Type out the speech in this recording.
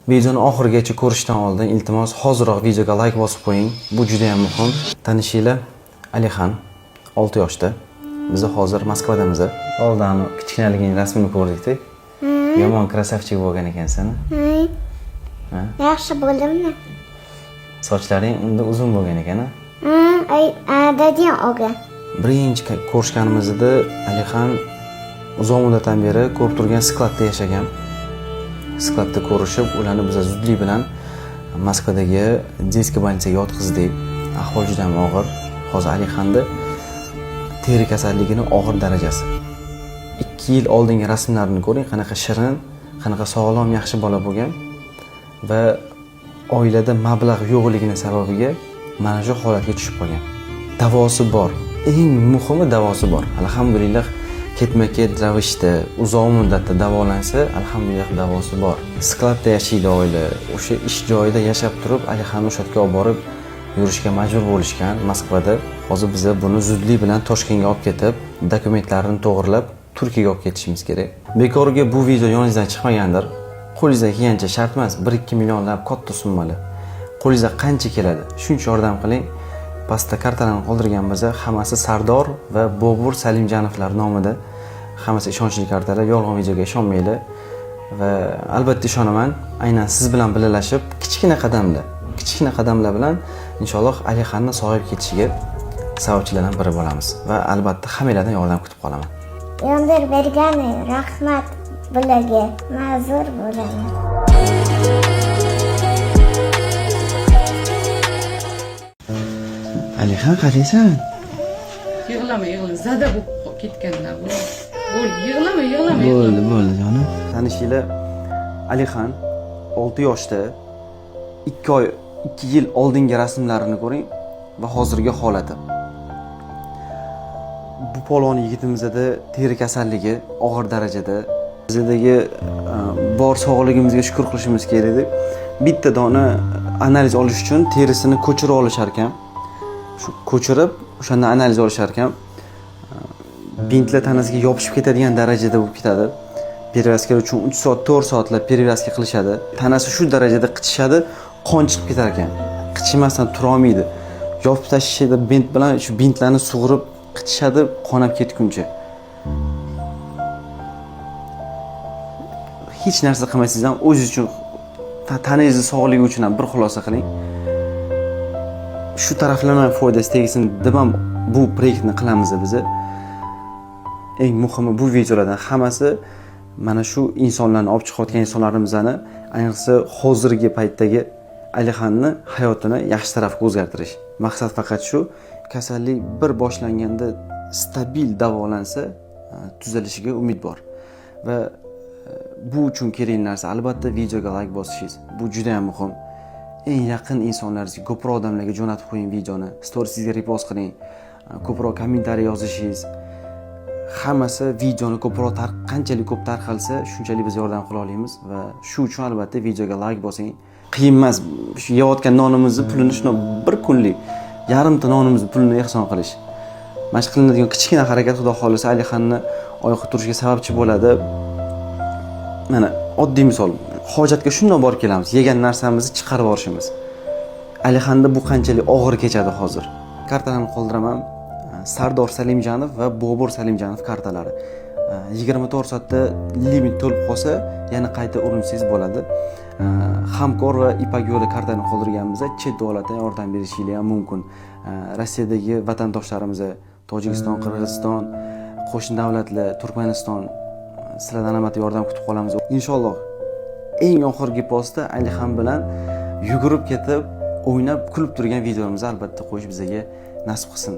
Videoni oxirigacha ko'rishdan oldin iltimos hoziroq videoga like bosib qo'ying. Bu juda ham muhim. Tanishinglar, Alixan 6 yoshda. Biz hozir Moskvadamiz. Oldin kichkinaliging rasmini ko'rdik-da. Yomon красавчик bo'lgan ekansan. Ha? Yaxshi bo'ldimmi? Sochlaring unda uzun bo'lgan ekan, a? Ay, dadam olgan. Birinchi ko'rishganimizda Alixan uzoq muddatdan beri ko'rib turgan skladda yashagan. Skladda ko'rishib, ularni biz zudlik bilan Moskvadagi детский больница ga yotqizdik. Ahvol juda ham og'ir. Hozir Alixanda teri kasalligini og'ir darajasi. 2 yil oldingi rasmlarini ko'ring, qanaqa shirin, qanaqa sog'lom, yaxshi bola bo'lgan va oilada mablag' yo'qligini sababiga mana shu holatga tushib qolgan. Davosi bor. Eng muhimi davosi bor. Alhamdulillah, ketma-ket ravishda uzoq muddatda davolansa, alhamdulillah, davosi bor. Skladda yashaydi oila. O'sha ish joyida yashab turib, Alixanni o'sha yerga olib borib yurishga majbur bo'lishgan Moskvada. Hozir biza buni zudlik bilan Toshkentga olib ketib, dokumentlarini to'g'irlab, Turkiyaga olib ketishimiz kerak. Bekorga bu video yoningizdan chiqmagandir. Qo'lingizdan kelgancha, shart emas 1-2 millionlab katta summalar. Qo'lingizda qancha keladi, shuncha yordam qiling. Pastda kartalarni qoldirganmiz, hammasi Sardor va Bobur Salimjanovlar nomida. Hammasi ishonchli kartalar, yolg'on videoga ishonmanglar. Va albatta ishonaman, aynan siz bilan birgalashib, kichkina qadamlar, kichkina qadamlar bilan inshaalloh Alixanni sog'ayib ketishiga sababchilardan biri bo'lamiz va albatta hammanglardan yordam kutib qolaman. Yondir bergani rahmat bularga. Ma'zur bo'laman. Alixan, qalaysan? Yig'lama, yig'lama. Zada bo'lib ketganlar bu. Bo'ldi, yig'lama, yig'lama. Bo'ldi, bo'ldi jonim. Tanishinglar, Alixan 6 yoshda. 2 oy, 2 yil oldingi rasmlarini ko'ring va hozirgi holati. Bu polvon yigitimizda teri kasalligi og'ir darajada. Bizdagi bor sog'ligimizga shukur qilishimiz kerak edi. Bitta dona analiz olish uchun terisini ko'chirib olishar ekan. Shu ko'chirib, o'shanda analiz olishar ekan. Bintlar tanasiga yopishib ketadigan darajada bo'lib ketadi. Перевязка uchun 3 soat, 4 soatlab перевязка qilishadi. Tanasi shu darajada qichishadi, qon chiqib ketar ekan. Qichimasdan tura olmaydi. Yopib tashlashadi bint bilan, shu bintlarni sug'urib qichishadi, qonab ketguncha. Hech narsa qilmasangiz ham o'zingiz uchun, tanangizni sog'ligi uchun ham bir xulosa qiling. Shu taraflama foydasi tegsin deb ham bu proyektni qilamiz biz. Eng muhimi bu videolardan hammasi mana shu insonlarni olib chiqayotgan insonlarimizni, ayniqsa hozirgi paytdagi Alixanni hayotini yaxshi tarafga o'zgartirish. Maqsad faqat shu. Kasallik bir boshlanganda stabil davolansa, tuzalishiga umid bor. Va bu uchun kerakli narsa albatta videoga like bosishingiz. Bu juda ham muhim. Eng yaqin insonlaringizga, ko'proq odamlarga jo'natib qo'ying videoni, storiesingizga repost qiling, ko'proq kommentariy yozishingiz. Hammasi videoni ko'proq qanchalik ko'p tarqalsa, shunchalik biz yordam qila olamiz va shu uchun albatta videoga like bosing. Qiyin emas, shu yeyotgan nonimizni pulini shuni bir kunlik yarimta nonimizni pulini ehson qilish. Mana shu qilinadigan kichkina harakat Xudo xohlasa Alixanni oyoqqa turishiga sababchi bo'ladi. Mana oddiy misol, hojatga shundoq borib kelamiz, yegan narsamizni chiqarib yuborishimiz. Alixanda bu qanchalik og'ir kechadi hozir. Kartalarni qoldiraman. Sardor Salimjanov va Bobur Salimjanov kartalari. 24 soatda limit to'lib qolsa, yana qayta urinsangiz bo'ladi. Hamkor va Ipak yo'li kartani qoldirganmiz, chet davlatdan yordam berishingiz ham mumkin. Rossiyadagi vatandoshlarimiz, Tojikiston, Qirg'iziston, qo'shni davlatlar, Turkmaniston, sizlardan albatta yordam kutib qolamiz. Inshaalloh eng oxirgi postda Alixan bilan yugurib ketib, o'ynab, kulib turgan videomizni albatta qo'yish bizga nasib qilsin.